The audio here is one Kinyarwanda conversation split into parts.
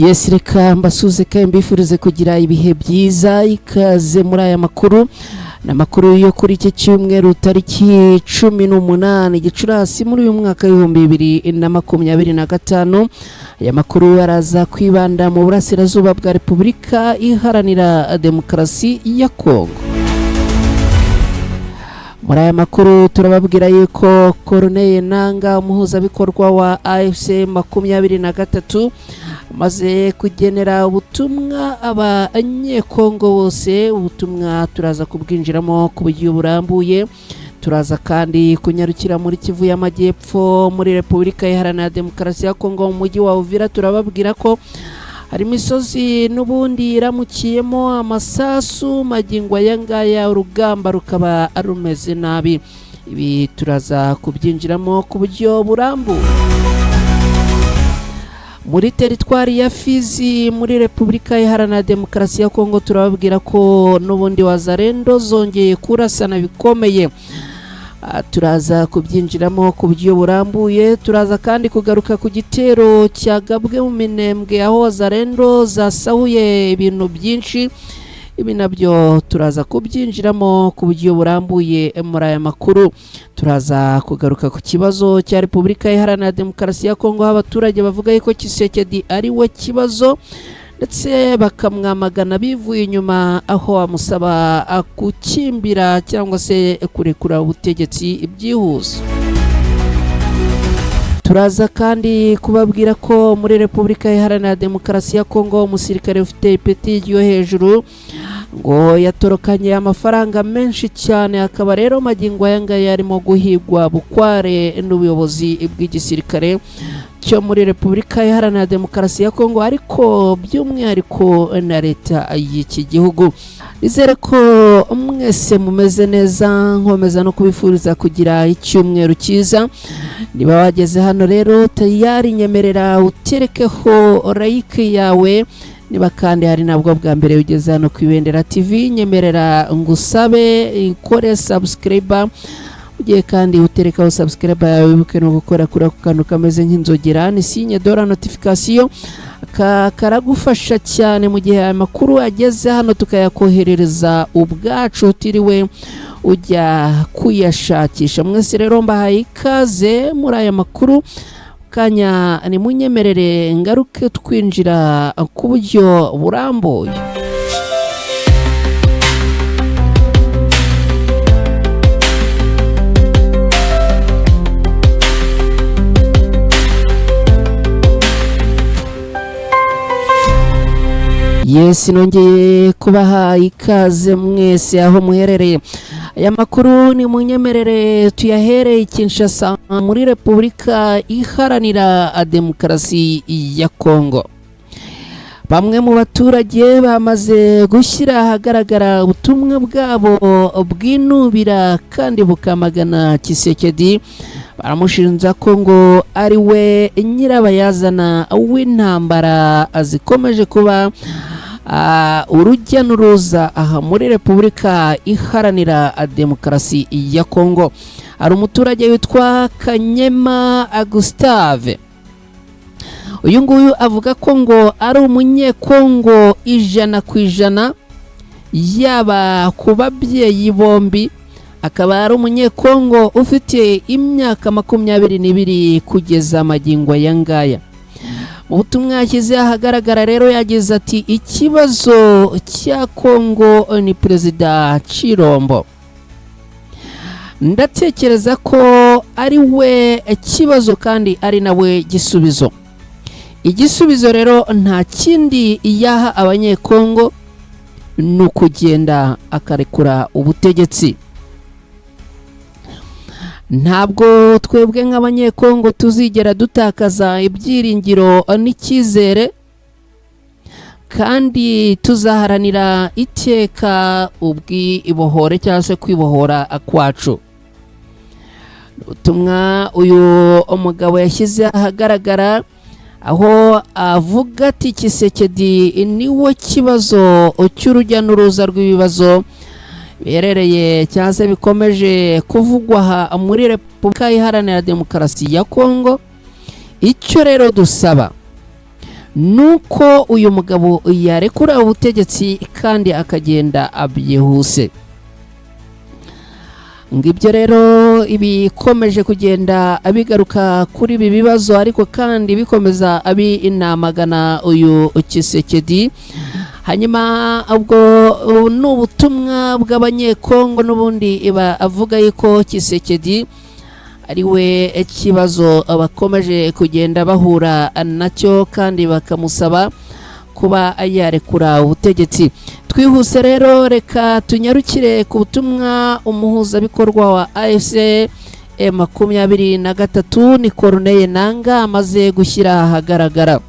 Yes, reka mbasuze kandi mbifurize kugira ibihe byiza. Ikaze muri aya makuru, ni amakuru yo kuri iki cyumweru tariki 18 Gicurasi muri uyu mwaka w'2025. Aya makuru araza kwibanda mu burasirazuba bwa Repubulika Iharanira Demokarasi ya Kongo. Muri aya makuru turababwira yuko Corneille Nanga, umuhuzabikorwa wa AFC 23, amaze kugenera ubutumwa abanyekongo bose. Ubutumwa turaza kubwinjiramo ku buryo burambuye. Turaza kandi kunyarukira muri Kivu y'Amajyepfo, muri Repubulika Iharanira Demokarasi ya Kongo, mu mujyi wa Uvira. Turababwira ko hari imisozi n'ubundi iramukiyemo amasasu magingo aya ngaya, urugamba rukaba rumeze nabi. Ibi turaza kubyinjiramo ku buryo burambuye. Muri teritwari ya Fizi, muri Repubulika Iharanira Demokarasi ya Kongo, turababwira ko n'ubundi Wazarendo zongeye kurasana bikomeye. Turaza kubyinjiramo ku buryo burambuye. Turaza kandi kugaruka ku gitero cyagabwe mu Minembwe, aho Wazarendo zasahuye ibintu byinshi. Ibi nabyo turaza kubyinjiramo ku buryo burambuye muri aya makuru. Turaza kugaruka ku kibazo cya Repubulika Iharanira Demokarasi ya Kongo, aho abaturage bavuga yuko Tshisekedi ari we kibazo, ndetse bakamwamagana bivuye inyuma, aho bamusaba gukimbira cyangwa se kurekura ubutegetsi byihuse. Turaza kandi kubabwira ko muri Repubulika Iharanira Demokarasi ya Kongo, umusirikare ufite ipeti ryo hejuru ngo yatorokanye amafaranga menshi cyane, akaba rero magingo aya ngaya arimo guhigwa bukware n'ubuyobozi bw'igisirikare cyo muri Repubulika Iharanira Demokarasi ya Kongo, ariko by'umwihariko na leta y'iki gihugu. Nizere ko mwese mumeze neza, nkomeza no kubifuriza kugira icyumweru cyiza. Niba wageze hano rero tayari, nyemerera uterekeho like yawe. Niba kandi hari nabwo bwa mbere ugeze hano ku Ibendera TV, nyemerera ngusabe ikore subscribe. Ugiye kandi uterekaho subscribe yawe, wibuke no gukora kuri ako kantu kameze nk'inzogera, ni signe de la notification. Karagufasha cyane mu gihe aya makuru ageze hano tukayakoherereza ubwacu utiriwe ujya kuyashakisha. Mwese rero mbahaye ikaze muri aya makuru. Kanya nimunyemerere ngaruke twinjira ku buryo burambuye. Yes, nongeye kubaha ikaze mwese aho muherereye. Aya makuru ni munyemerere tuyahereye Kinshasa, muri Repubulika Iharanira Demokarasi ya Kongo. Bamwe mu baturage bamaze gushyira ahagaragara ubutumwa bwabo bwinubira kandi bukamagana Tshisekedi. Baramushinja ko ngo ari we nyirabayazana w'intambara zikomeje kuba urujya n'uruza aha muri Repubulika Iharanira Demokarasi ya Kongo. Hari umuturage witwa Kanyema Gustave. Uyu nguyu avuga ko ngo ari umunyekongo 100%, yaba ku babyeyi bombi, akaba ari umunyekongo ufite imyaka 22 kugeza magingo aya ngaya. Mu butumwa yashyize ahagaragara rero yagize ati: "Ikibazo cya Kongo ni Perezida Chirombo, ndatekereza ko ari we kibazo kandi ari nawe gisubizo. Igisubizo rero nta kindi yaha abanyekongo, ni ukugenda akarekura ubutegetsi. Ntabwo twebwe nk'abanyekongo tuzigera dutakaza ibyiringiro n'icyizere, kandi tuzaharanira iteka ubwibohore cyangwa se kwibohora kwacu." Ubutumwa uyu mugabo yashyize ahagaragara, aho avuga ati Tshisekedi niwe kibazo cy'urujya n'uruza rw'ibibazo biherereye cyangwa se bikomeje kuvugwa aha muri Repubulika Iharanira Demokarasi ya Kongo. Icyo rero dusaba Nuko uyu mugabo yarekura ubutegetsi kandi akagenda byihuse. Ngibyo rero ibikomeje kugenda bigaruka kuri ibi bibazo, ariko kandi bikomeza binamagana uyu Tshisekedi. Hanyuma ubwo ni ubutumwa bw'Abanyekongo n'ubundi avuga yuko Tshisekedi ari we kibazo bakomeje kugenda bahura nacyo, kandi bakamusaba kuba yarekura ubutegetsi. Twihuse rero, reka tunyarukire ku butumwa umuhuzabikorwa wa AFC 23, ni Corneille Nanga, amaze gushyira ahagaragara.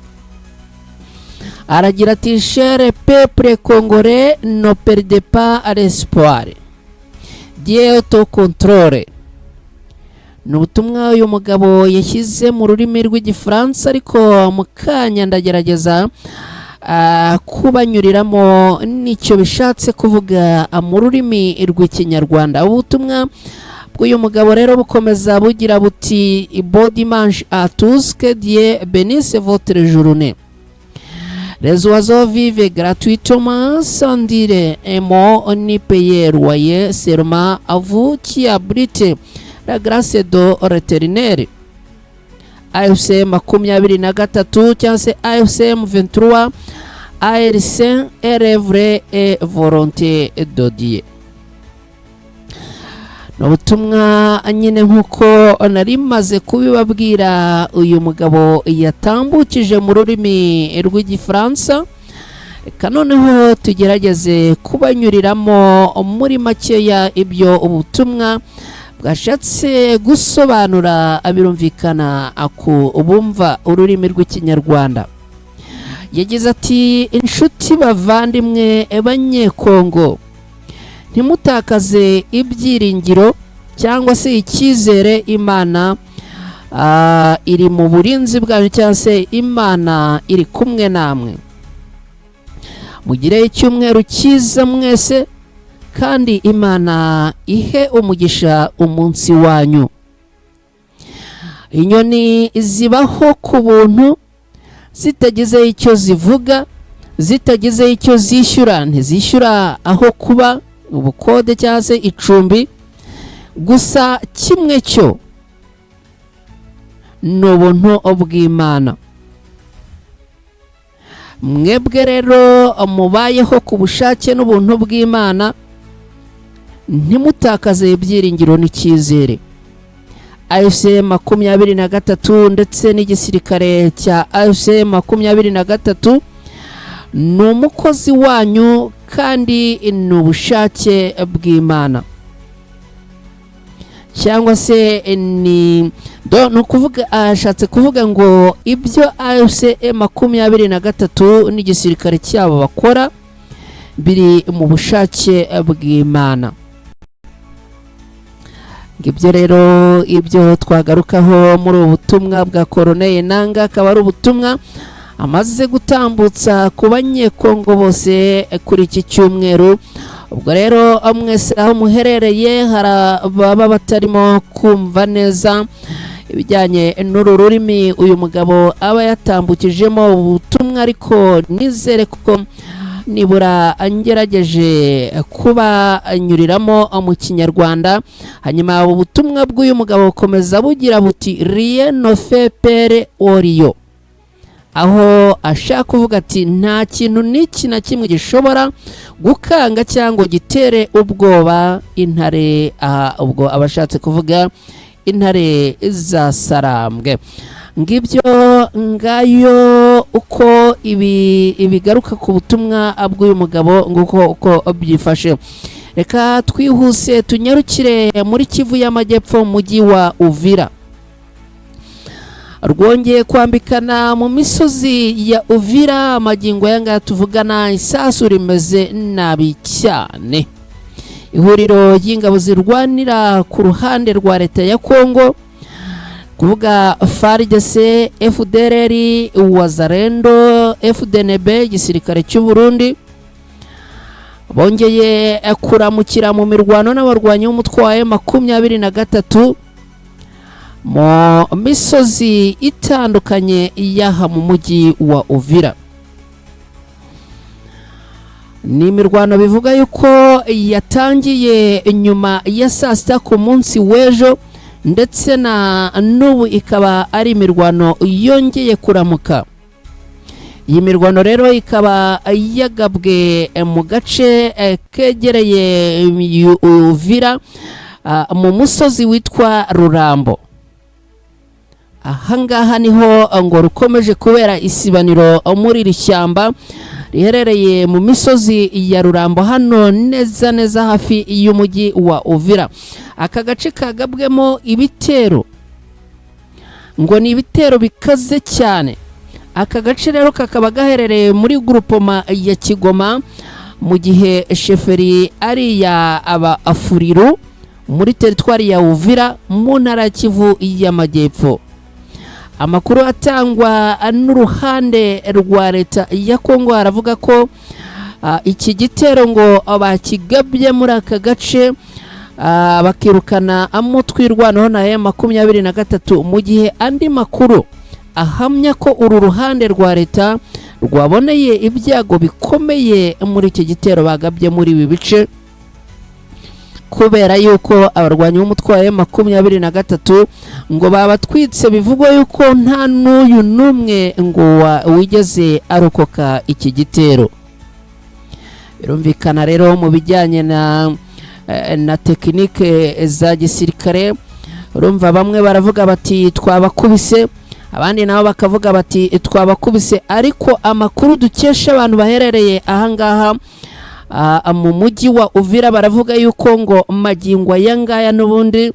Aragira ati: "Cher peuple congolais, ne perdez pas l'espoir, Dieu au contrôle." Ni ubutumwa uyu mugabo yashyize mu rurimi rw'Igifaransa, ariko mu kanya ndagerageza kubanyuriramo n'icyo bishatse kuvuga mu rurimi rw'Ikinyarwanda. Ubutumwa bw'uyu mugabo rero bukomeza bugira buti: "Bon dimanche à tous, que Dieu bénisse votre journée. Les oiseaux vivent gratuitement sans dire un mot ni payer loyer, seulement à vous qui abrite la grâce de l'Éternel. AFC 23 cyangwa se AFC M23 ARC est vrai et volonté de Dieu." Ni ubutumwa nyine, nk'uko nari maze kubibabwira, uyu mugabo yatambukije mu rurimi rw'Igifaransa. Reka noneho tugerageze kubanyuriramo muri makeya ibyo ubutumwa bwashatse gusobanura, birumvikana ku bumva ururimi rw'Ikinyarwanda. Yagize ati: "Inshuti bavandimwe Banyekongo, ntimutakaze ibyiringiro cyangwa se icyizere. Imana iri mu burinzi bwanyu, cyangwa se Imana iri kumwe namwe. Mugire icyumweru cyiza mwese, kandi Imana ihe umugisha umunsi wanyu. Inyoni zibaho ku buntu zitagize icyo zivuga, zitagize icyo zishyura. Ntizishyura aho kuba, ubukode cyangwa se icumbi. Gusa kimwe cyo ni ubuntu bw'Imana. Mwebwe rero mubayeho ku bushake n'ubuntu bw'Imana, ntimutakaze ibyiringiro n'icyizere. AFC 23 ndetse n'igisirikare cya AFC 23 ni umukozi wanyu, kandi ni ubushake bw'Imana." Cyangwa se ni ukuvuga, ashatse kuvuga ngo ibyo AFC 23 n'igisirikare cyabo bakora biri mu bushake bw'Imana. Ibyo rero ibyo twagarukaho muri ubu butumwa bwa Corneille Nanga, akaba ari ubutumwa amaze gutambutsa ku Banyekongo bose kuri iki cyumweru. Ubwo rero mwese aho muherereye, hari ababa batarimo kumva neza ibijyanye n'uru rurimi uyu mugabo aba yatambukijemo ubutumwa, ariko nizere ko nibura ngerageje kuba anyuriramo mu Kinyarwanda. Hanyuma ubutumwa bw'uyu mugabo bukomeza bugira buti: "Rien ne fait peur au lion", aho ashaka kuvuga ati nta kintu n'iki na kimwe gishobora gukanga cyangwa gitere ubwoba intare. Aha ubwo aba ashatse kuvuga intare za Sarambwe. Ngibyo, ngayo uko ibi bigaruka ku butumwa bw'uyu mugabo, nguko uko byifashe. Reka twihuse tunyarukire muri Kivu y'Amajyepfo, mu mujyi wa Uvira. Rwongeye kwambikana mu misozi ya Uvira. Amagingo aya ngaya tuvugana, isasu rimeze nabi cyane. Ihuriro ry'ingabo zirwanira ku ruhande rwa leta ya Kongo, kuvuga FARDC, FDLR, Wazalendo, FDNB, igisirikare cy'u Burundi, bongeye kuramukira mu mirwano n'abarwanyi b'umutwe wa 23. Mu misozi itandukanye y'aha mu mujyi wa Uvira, ni imirwano bivuga yuko yatangiye nyuma ya saa 6 ku munsi w'ejo, ndetse na n'ubu ikaba ari imirwano yongeye kuramuka. Iyi mirwano rero ikaba yagabwe mu gace kegereye Uvira, mu musozi witwa Rurambo. Ahangaha niho ngo rukomeje kubera isibaniro muri iri shyamba riherereye mu misozi ya Rurambo, hano neza neza hafi y'umujyi wa Uvira. Aka gace kagabwemo ibitero ngo ni ibitero bikaze cyane. Aka gace rero kakaba gaherereye muri groupement ya Kigoma, mu gihe chefferie ari iya aba Afuriru, muri teritwari ya Uvira, mu ntara ya Kivu y'Amajyepfo. Amakuru atangwa n'uruhande rwa leta ya Kongo aravuga ko iki gitero ngo bakigabye muri aka gace, bakirukana Twirwaneho na M23, mu gihe andi makuru ahamya ko uru ruhande rwa leta rwaboneye ibyago bikomeye muri iki gitero bagabye muri ibi bice, kubera yuko abarwanyi b'umutwe wa M23 ngo babatwitse. Bivugwa yuko nta n'uyu n'umwe ngo wigeze arokoka iki gitero. Birumvikana rero, mu bijyanye na tekinike za gisirikare, urumva bamwe baravuga bati "Twabakubise", abandi nabo bakavuga bati "Twabakubise". Ariko amakuru dukesha abantu baherereye ahangaha mu mujyi wa Uvira baravuga yuko ngo magingo aya ngaya n'ubundi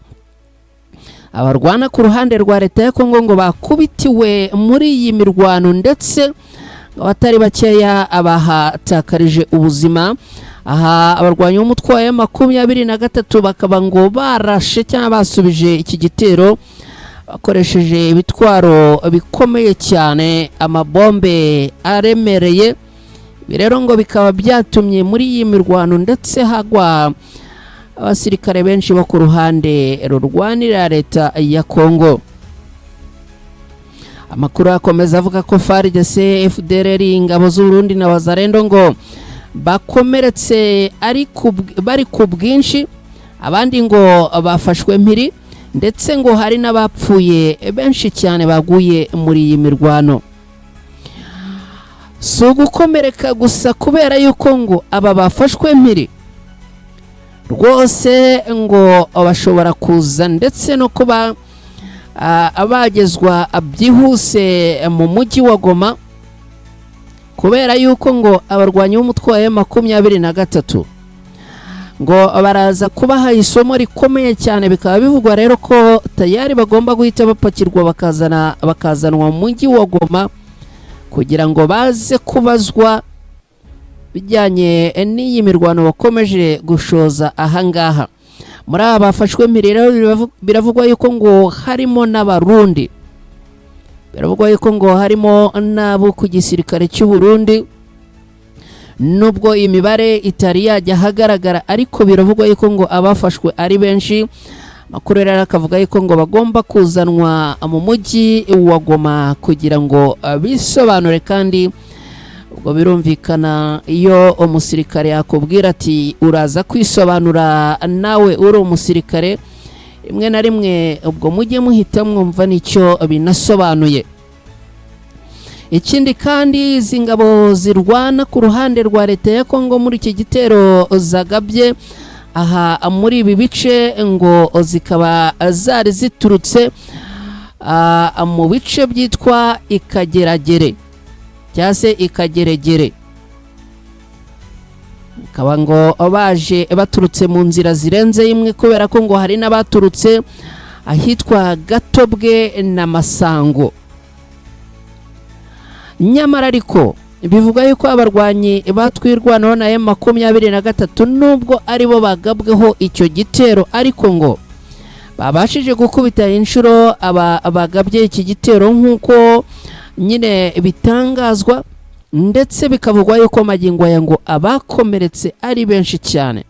abarwana ku ruhande rwa leta ya Kongo ngo bakubitiwe muri iyi mirwano, ndetse abatari bakeya abahatakarije ubuzima. Aha abarwanyi b'umutwe wa M23 bakaba ngo barashe cyangwa basubije iki gitero bakoresheje ibitwaro bikomeye cyane, amabombe aremereye. Ibi rero ngo bikaba byatumye muri iyi mirwano ndetse hagwa abasirikare benshi bo ku ruhande rurwanira leta ya Kongo. Amakuru akomeza avuga ko FARDC, FDLR, ingabo z'Uburundi na Wazalendo ngo bakomeretse bari ku bwinshi, abandi ngo bafashwe mpiri, ndetse ngo hari n'abapfuye benshi cyane baguye muri iyi mirwano. Si ugukomereka gusa, kubera yuko ngo aba bafashwe mpiri rwose ngo bashobora kuza ndetse no kuba bagezwa byihuse mu mujyi wa Goma, kubera yuko ngo abarwanyi b'umutwe wa M23 ngo baraza kubaha isomo rikomeye cyane. Bikaba bivugwa rero ko tayari bagomba guhita bapakirwa bakazanwa mu mujyi wa Goma kugira ngo baze kubazwa bijyanye n'iyi mirwano bakomeje gushoza ahangaha. Muri aba bafashwe mpiri rero biravugwa yuko ngo harimo n'Abarundi, biravugwa yuko ngo harimo n'abo ku gisirikare cy'u Burundi, nubwo imibare itari yajya ahagaragara, ariko biravugwa yuko ngo abafashwe ari benshi. Amakuru rero akavuga yuko ngo bagomba kuzanwa mu mujyi wa Goma kugira ngo bisobanure. Kandi ubwo birumvikana, iyo umusirikare yakubwira ati "Uraza kwisobanura", nawe uri umusirikare, rimwe na rimwe ubwo mujye muhita mwumva n'icyo binasobanuye. Ikindi kandi, izi ngabo zirwana ku ruhande rwa leta ya Kongo muri iki gitero zagabye aha muri ibi bice ngo zikaba zari ziturutse mu bice byitwa Ikageragere cyangwa se Ikageregere, bakaba ngo baje baturutse mu nzira zirenze imwe, kubera ko ngo hari n'abaturutse ahitwa Gatobwe na Masango. Nyamara ariko bivuga yuko abarwanyi batwirwanaho na M23, nubwo aribo bagabweho icyo gitero, ariko ngo babashije gukubita inshuro aba bagabye iki gitero, nk'uko nyine bitangazwa, ndetse bikavugwa yuko magingo aya ngo abakomeretse ari benshi cyane.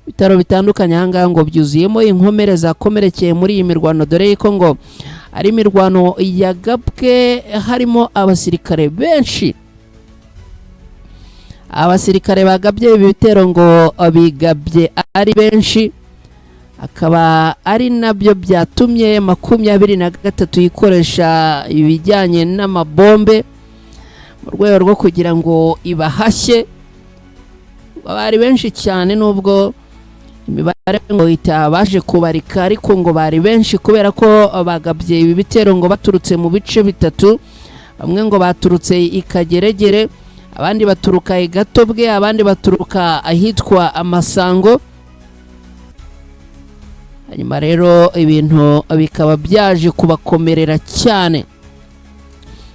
Ibitaro bitandukanye ahangaha ngo byuzuyemo inkomere zakomerekeye muri iyi mirwano, dore yuko ngo ari imirwano yagabwe harimo abasirikare benshi. Abasirikare bagabye ibi bitero ngo bigabye ari benshi, akaba ari nabyo byatumye 23 ikoresha ibijyanye n'amabombe mu rwego rwo kugira ngo ibahashye. Bari benshi cyane, nubwo imibare ngo itabashe kubarika, ariko ngo bari benshi kubera ko bagabye ibi bitero ngo baturutse mu bice bitatu. Bamwe ngo baturutse i Kageregere, abandi baturuka i Gatobwe, abandi baturuka ahitwa Amasango. Hanyuma rero ibintu bikaba byaje kubakomerera cyane.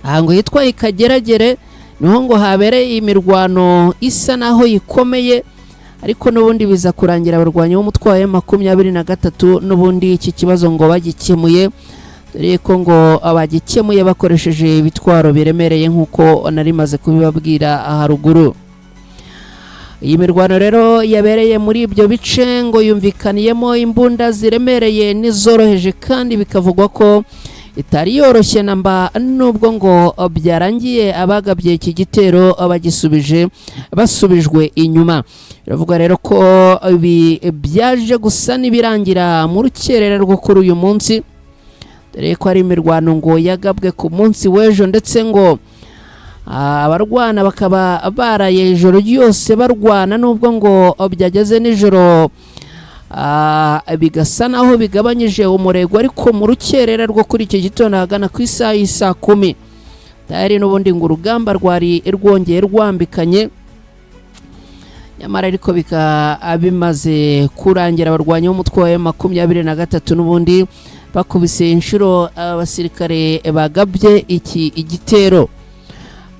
Aha ngo hitwa i Kageragere niho ngo habereye imirwano isa naho ikomeye, ariko n'ubundi biza kurangira abarwanyi b'umutwe wa 23 n'ubundi iki kibazo ngo bagikemuye, dore ko ngo bagikemuye bakoresheje ibitwaro biremereye nk'uko nari maze kubibabwira haruguru. Iyi mirwano rero yabereye muri ibyo bice ngo yumvikaniyemo imbunda ziremereye n'izoroheje, kandi bikavugwa ko itari yoroshye na mba, nubwo ngo byarangiye abagabye iki gitero bagisubije basubijwe inyuma. Biravuga rero ko ibi byaje gusa n'ibirangira mu rukerera rwo kuri uyu munsi, dore ko ari imirwano ngo yagabwe ku munsi w'ejo, ndetse ngo abarwana bakaba baraye ijoro ryose barwana, nubwo ngo byageze nijoro bigasa naho bigabanyije umurego, ariko mu rukerera rwo kuri icyo gitondo ahagana ku isaha y'isaa 10 tayari n'ubundi ngo urugamba rwari rwongeye rwambikanye. Nyamara ariko bikaba bimaze kurangira abarwanyi b'umutwe wa 23 n'ubundi bakubise inshuro abasirikare bagabye iki igitero.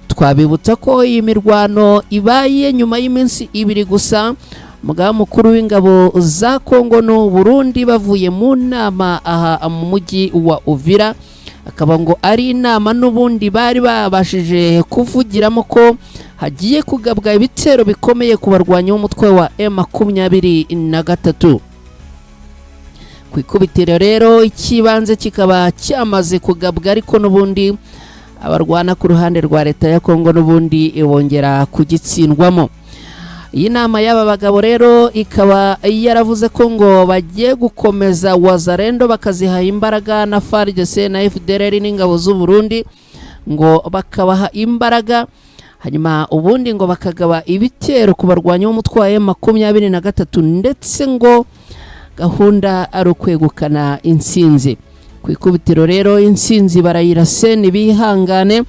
Twabibutsa ko iyi mirwano ibaye nyuma y'iminsi 2 gusa umugaba mukuru w'ingabo za Kongo n'u Burundi bavuye mu nama aha mu mujyi wa Uvira, akaba ngo ari inama n'ubundi bari babashije kuvugiramo ko hagiye kugabwa ibitero bikomeye ku barwanyi b'umutwe wa M23. Ku ikubitiro rero icy'ibanze kikaba cyamaze kugabwa, ariko n'ubundi abarwana ku ruhande rwa leta ya Kongo n'ubundi bongera kugitsindwamo. Iyi nama y'aba bagabo rero ikaba yaravuze ko ngo bagiye gukomeza Wazalendo bakaziha imbaraga na FARDC na FDLR n'ingabo z'u Burundi, ngo bakabaha imbaraga, hanyuma ubundi ngo bakagaba ibitero ku barwanyi b'umutwe wa M23, ndetse ngo gahunda ari ukwegukana intsinzi. Ku ikubitiro rero intsinzi barayirase, ntibihangane.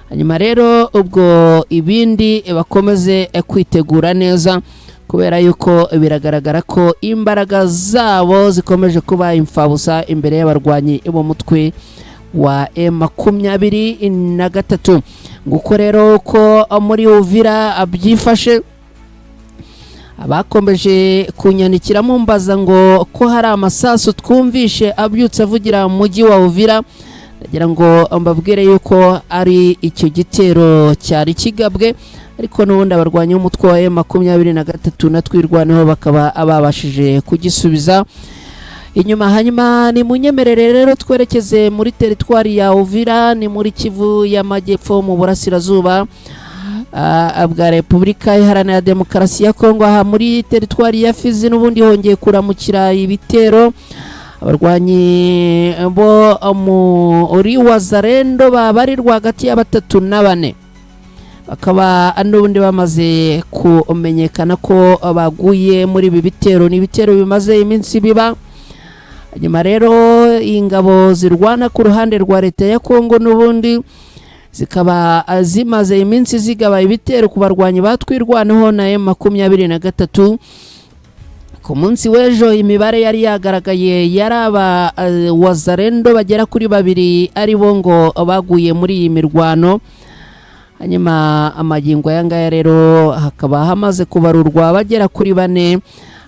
Hanyuma rero ubwo ibindi bakomeze kwitegura neza, kubera yuko biragaragara ko imbaraga zabo zikomeje kuba imfabusa imbere y'abarwanyi b'umutwe wa M23. Nguko rero ko muri Uvira byifashe. Abakomeje kunyandikira mumbaza ngo ko hari amasasu twumvishe abyutse avugira mu mujyi wa Uvira, ndagira ngo mbabwire yuko ari icyo gitero cyari kigabwe, ariko n'ubundi abarwanyi b'umutwe wa M23 na Twirwaneho bakaba babashije kugisubiza inyuma. Hanyuma ni munyemerere rero twerekeze muri teritwari ya Uvira, ni muri Kivu y'Amajyepfo mu burasirazuba bwa Repubulika Iharanira Demokarasi ya Kongo. Aha muri teritwari ya Fizi n'ubundi hongeye kuramukira ibitero, abarwanyi bo muri Wazalendo babarirwa hagati ya 3 na 4 bakaba n'ubundi bamaze kumenyekana ko baguye muri ibi bitero. Ni ibitero bimaze iminsi biba. Nyuma rero ingabo zirwana ku ruhande rwa leta ya Kongo n'ubundi zikaba zimaze iminsi zigaba ibitero ku barwanyi batwirwanaho na M23. Ku munsi w'ejo imibare yari yagaragaye yari aba Wazalendo bagera kuri 2 ari bo ngo baguye muri iyi mirwano. Hanyuma amagingo aya ngaya rero hakaba hamaze kubarurwa bagera kuri 4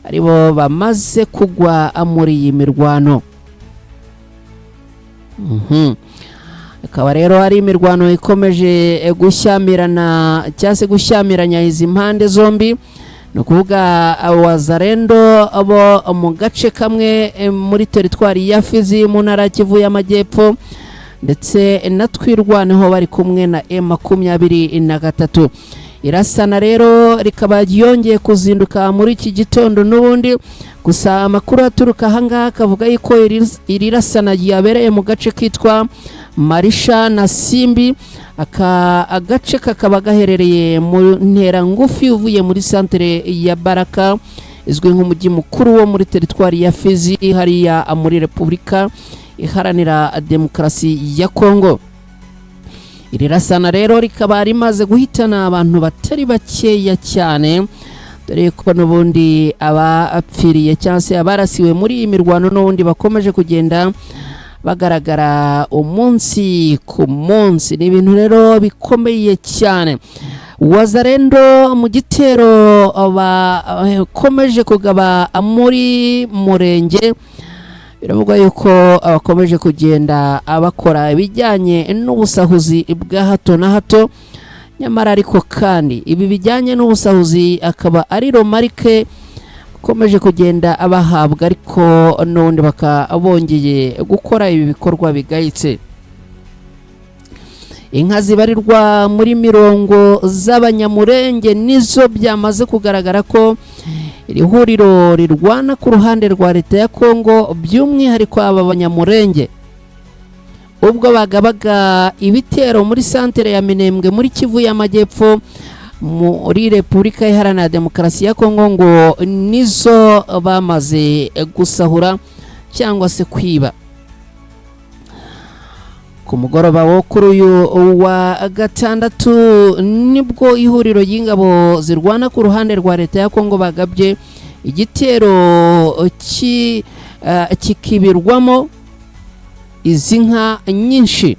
aribo bamaze kugwa muri iyi mirwano. Akaba rero ari imirwano ikomeje gushyamirana cyangwa se gushyamiranya izi mpande zombi. Ni ukuvuga Wazalendo bo mu gace kamwe muri teritwari ya Fizi mu ntara ya Kivu y'Amajyepfo, ndetse na Twirwaneho bari kumwe na M23. Irasana rero rikaba ryongeye kuzinduka muri iki gitondo n'ubundi. Gusa amakuru aturuka ahangaha akavuga yuko iri rasana ryabereye mu gace kitwa Marisha na Simbi. Aka agace kakaba gaherereye mu ntera ngufi uvuye muri santere ya Baraka, izwi nk'umujyi mukuru wo muri teritwari ya Fizi, hariya muri Repubulika Iharanira Demokarasi ya Kongo. Iri rasana rero rikaba rimaze guhitana abantu batari bakeya cyane, dore ko n'ubundi abapfiriye cyangwa se abarasiwe muri iyi mirwano n'ubundi bakomeje kugenda bagaragara umunsi ku munsi. Ni ibintu rero bikomeye cyane. Wazalendo mu gitero bakomeje kugaba muri Murenge, biravugwa yuko bakomeje kugenda bakora ibijyanye n'ubusahuzi bwa hato na hato. Nyamara ariko kandi ibi bijyanye n'ubusahuzi akaba ari remarque bakomeje kugenda abahabwa, ariko n'ubundi bakaba bongeye gukora ibi bikorwa bigayitse. Inka zibarirwa muri mirongo z'Abanyamurenge nizo byamaze kugaragara ko iri huriro rirwana ku ruhande rwa leta ya Kongo, by'umwihariko aba Banyamurenge, ubwo bagabaga ibitero muri santere ya Minembwe muri Kivu y'Amajyepfo muri Repubulika Iharanira Demokarasi ya Kongo, ngo nizo bamaze gusahura cyangwa se kwiba. Ku mugoroba wo kuri uyu wa gatandatu nibwo ihuriro ry'ingabo zirwana ku ruhande rwa leta ya Kongo bagabye igitero kikibirwamo izi nka nyinshi.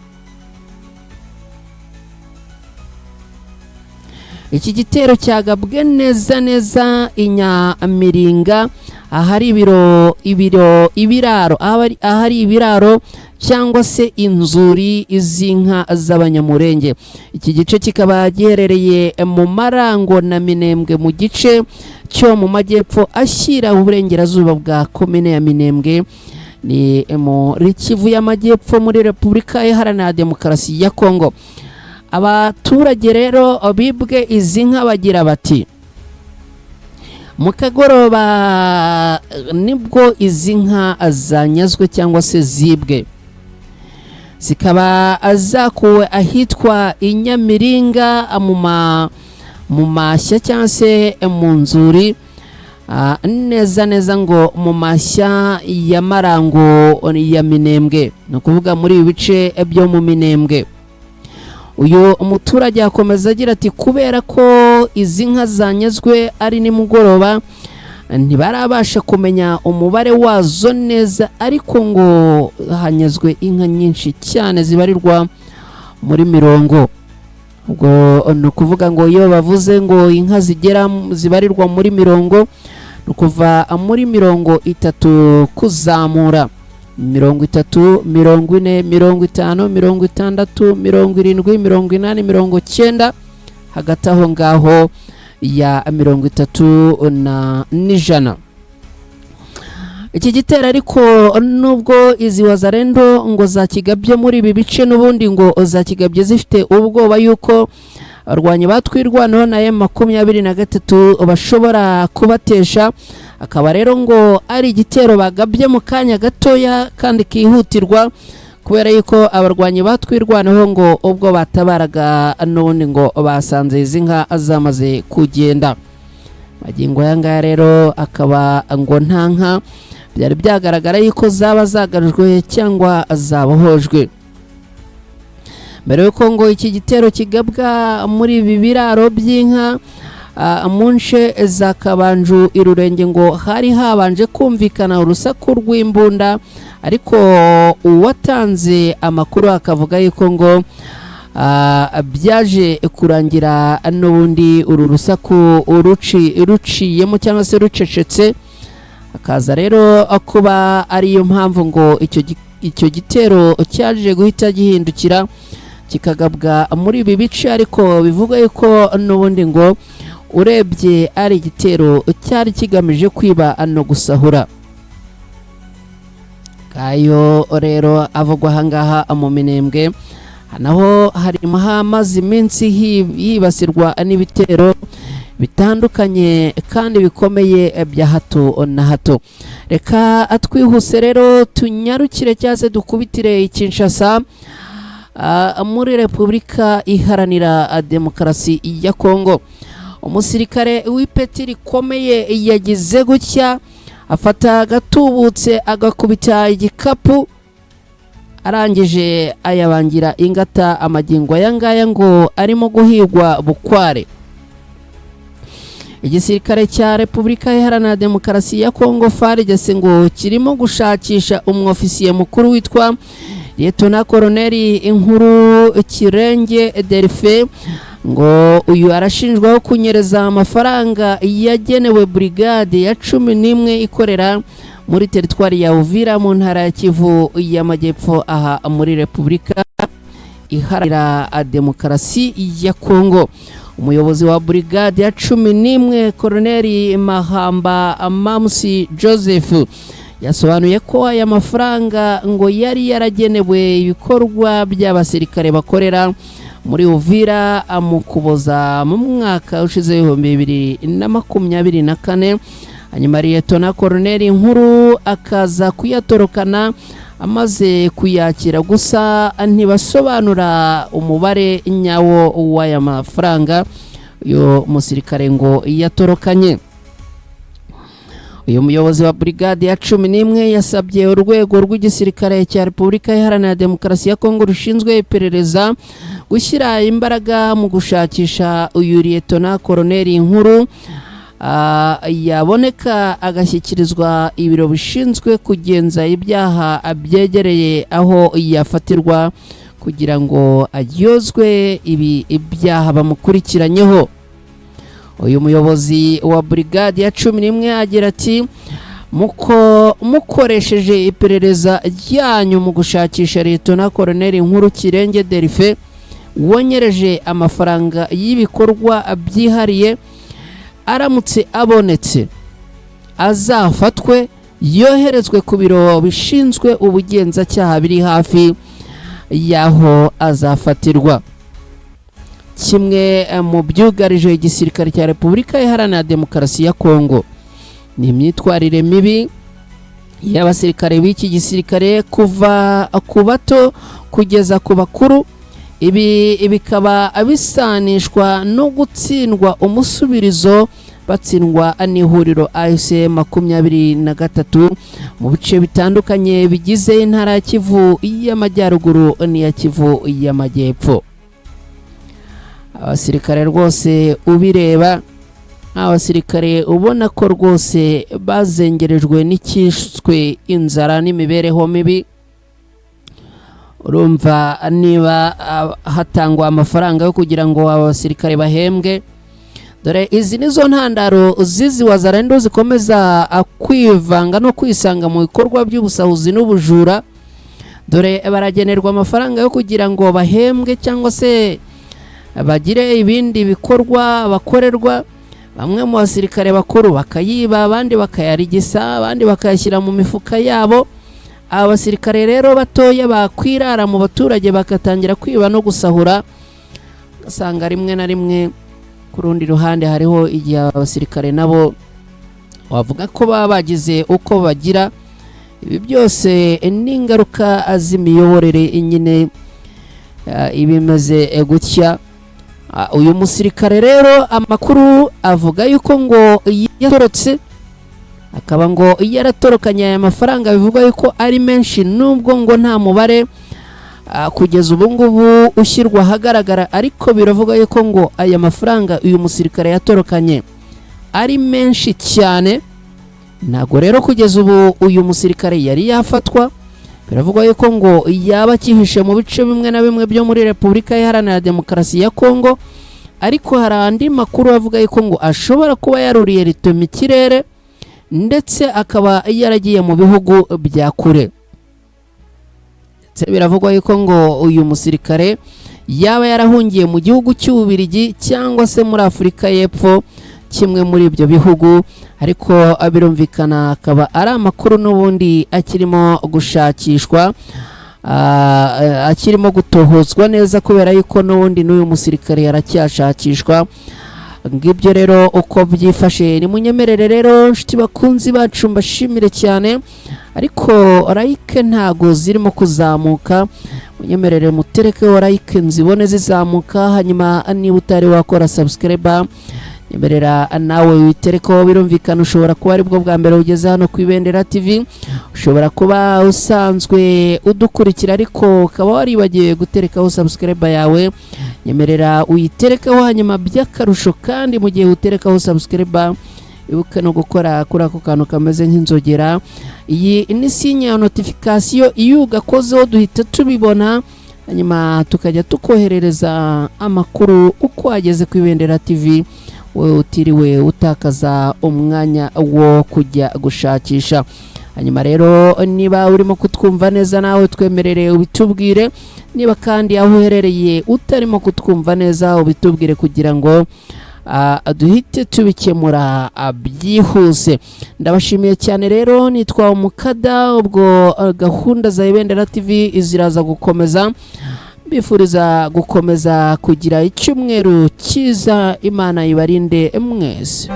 Iki gitero cyagabwe neza neza i Nyamiringa, ahari ibiro ibiro ibiraro ahari ibiraro cyangwa se inzuri z'inka z'Abanyamurenge. Iki gice kikaba giherereye mu Marango na Minembwe, mu gice cyo mu majyepfo ashyira uburengerazuba bwa komine ya Minembwe, ni muri Kivu y'Amajyepfo muri Repubulika Iharanira Demokarasi ya Kongo. Abaturage rero bibwe izi nka bagira bati: "Mu kagoroba nibwo izi nka zanyazwe cyangwa se zibwe, zikaba zakuwe ahitwa Inyamiringa mu mashya cyangwa se mu nzuri, neza neza ngo mu mashya ya Marango ya Minembwe, ni ukuvuga muri ibi bice byo mu Minembwe." Uyu umuturage akomeza agira ati: "Kubera ko izi nka zanyazwe ari nimugoroba, ntibarabasha kumenya umubare wazo neza, ariko ngo hanyazwe inka nyinshi cyane zibarirwa muri mirongo." Ubwo ni ukuvuga ngo iyo bavuze ngo inka zigera zibarirwa muri mirongo, ni ukuva muri 30 kuzamura, 30, 40, 50, 60, 70, 80, 90, hagati aho ngaho ya 30 na n'ijana. Iki gitero ariko, nubwo izi Wazalendo ngo zakigabye muri ibi bice, n'ubundi ngo zakigabye zifite ubwoba yuko abarwanyi batwirwanaho na M23 bashobora kubatesha, akaba rero ngo ari igitero bagabye mu kanya gatoya kandi kihutirwa, kubera yuko abarwanyi batwirwanaho ngo ubwo batabaraga n'ubundi ngo basanze izi nka zamaze kugenda. Magingo aya ngaya rero akaba ngo nta nka byari byagaragara yuko zaba zagarujwe cyangwa zabohojwe. Mbere yuko ngo iki gitero kigabwa muri ibi biraro by'inka mu nce za Kabanju Irurenge, ngo hari habanje kumvikana urusaku rw'imbunda, ariko uwatanze amakuru akavuga yuko ngo byaje kurangira n'ubundi uru rusaku ruciyemo cyangwa se rucecetse. Akaza rero kuba ariyo mpamvu ngo icyo gitero cyaje guhita gihindukira kikagabwa muri ibi bice, ariko bivuga yuko n'ubundi ngo Urebye ari igitero cyari kigamije kwiba no gusahura. Kayo rero avugwa ahangaha mu Minembwe, naho harimo hamaze iminsi yibasirwa n'ibitero bitandukanye kandi bikomeye bya hato na hato. Reka twihuse rero tunyarukire cyangwa se dukubitire i Kinshasa, muri Repubulika Iharanira Demokarasi ya Kongo. Umusirikare w'ipeti rikomeye yagize gutya afata agatubutse, agakubita igikapu, arangije ayabangira ingata. Amagingo aya ngaya ngo arimo guhigwa bukware. Igisirikare cya Repubulika Iharanira Demokarasi ya Kongo, FARDC, ngo kirimo gushakisha umwofisiye mukuru witwa Liyetona Koroneri Inkuru Kirenge Delphin. Ngo uyu arashinjwaho kunyereza amafaranga yagenewe burigade ya 11 ikorera muri teritwari ya Uvira mu ntara ya Kivu y'Amajyepfo, aha muri Repubulika Iharanira Demokarasi ya Kongo. Umuyobozi wa burigade ya 11, Koroneri Mahamba Mamusi Joseph, yasobanuye ko aya mafaranga ngo yari yaragenewe ibikorwa by'abasirikare bakorera muri Uvira mu Kuboza mu mwaka ushize 2024, hanyuma Liyetona Koroneri Nkuru akaza kuyatorokana amaze kuyakira. Gusa ntibasobanura umubare nyawo w'aya mafaranga uyu musirikare ngo yatorokanye. Uyu muyobozi wa burigade ya 11 yasabye urwego rw'igisirikare cya Repubulika Iharanira Demokarasi ya Kongo rushinzwe iperereza gushyira imbaraga mu gushakisha uyu Liyetona Koroneri Nkuru, yaboneka agashyikirizwa ibiro bishinzwe kugenza ibyaha byegereye aho yafatirwa kugira ngo aryozwe ibi ibyaha bamukurikiranyeho. Uyu muyobozi wa burigade ya 11 agira ati: "Muko mukoresheje iperereza ryanyu mu gushakisha Liyetona Koroneri Nkuru Kirenge Delphin wonyereje amafaranga y'ibikorwa byihariye, aramutse abonetse azafatwe yoherezwe ku biro bishinzwe ubugenzacyaha biri hafi y'aho azafatirwa." Kimwe mu byugarije igisirikare cya Repubulika Iharanira Demokarasi ya Kongo ni imyitwarire mibi y'abasirikare b'iki gisirikare, kuva ku bato kugeza ku bakuru. Ibi bikaba bisanishwa no gutsindwa umusubirizo batsindwa n'ihuriro AFC 23 mu bice bitandukanye bigize intara ya Kivu y'Amajyaruguru n'iya Kivu y'Amajyepfo. Abasirikare rwose ubireba, abasirikare ubona ko rwose bazengerejwe n'icyiswe inzara n'imibereho mibi. Urumva niba hatangwa amafaranga yo kugira ngo aba basirikare bahembwe, dore izi nizo ntandaro zizi Wazalendo zikomeza kwivanga no kwisanga mu bikorwa by'ubusahuzi n'ubujura. Dore baragenerwa amafaranga yo kugira ngo bahembwe cyangwa se bagire ibindi bikorwa bakorerwa, bamwe mu basirikare bakuru bakayiba, abandi bakayarigisa, abandi bakayashyira mu mifuka yabo. Aba basirikare rero batoya bakwirara mu baturage bagatangira kwiba no gusahura. Ugasanga rimwe na rimwe ku rundi ruhande hariho igihe aba basirikare nabo wavuga ko baba bagize uko bagira. Ibi byose ni ingaruka z'imiyoborere nyine ibimeze gutya. Uyu musirikare rero amakuru avuga yuko ngo yatorotse, akaba ngo yaratorokanye aya mafaranga bivugwa yuko ari menshi, nubwo ngo nta mubare kugeza ubu ngubu ushyirwa ahagaragara, ariko biravuga yuko ngo aya mafaranga uyu musirikare yatorokanye ari menshi cyane. Ntabwo rero kugeza ubu uyu musirikare yari yafatwa. Biravugwa yuko ngo yaba akihishe mu bice bimwe na bimwe byo muri Repubulika Iharanira Demokarasi ya Kongo, ariko hari andi makuru avuga yuko ngo ashobora kuba yaruriye ritoma ikirere ndetse akaba yaragiye mu bihugu bya kure. Ndetse biravugwa yuko ngo uyu musirikare Yaba yarahungiye mu gihugu cy'Ububirigi cyangwa se muri Afurika y'Epfo, kimwe muri ibyo bihugu. Ariko birumvikana akaba ari amakuru n'ubundi akirimo gushakishwa, akirimo gutohozwa neza, kubera yuko n'ubundi n'uyu musirikare aracyashakishwa. Ngibyo rero uko byifashe. Nimunyemerere rero, nshuti bakunzi bacu, mbashimire cyane, ariko like ntago zirimo kuzamuka. Munyemerere muterekeho like nzibone zizamuka. Hanyuma niba utari wakora subscribe, nyemerera nawe witerekeho. Birumvikana ushobora kuba aribwo bwa mbere ugeze hano ku Ibendera TV, ushobora kuba usanzwe udukurikira ariko ukaba waribagiwe guterekaho subscribe yawe. Nyemerera uyiterekeho. Hanyuma by'akarusho kandi, mu gihe uterekaho subscribe, ibuke no gukora kuri ako kantu kameze nk'inzogera. Iyi ni signe ya notification. Iyo ugakozeho duhita tubibona, hanyuma tukajya tukoherereza amakuru uko wageze ku Ibendera TV, wowe utiriwe utakaza umwanya wo kujya gushakisha. Hanyuma rero niba urimo kutwumva neza, nawe twemerere ubitubwire. Niba kandi aho uherereye utarimo kutwumva neza, ubitubwire kugira ngo duhite tubikemura byihuse. Ndabashimiye cyane rero, nitwa Umukada. Ubwo gahunda za Ibendera TV ziraza gukomeza. Mbifuriza gukomeza kugira icyumweru cyiza. Imana ibarinde mwese.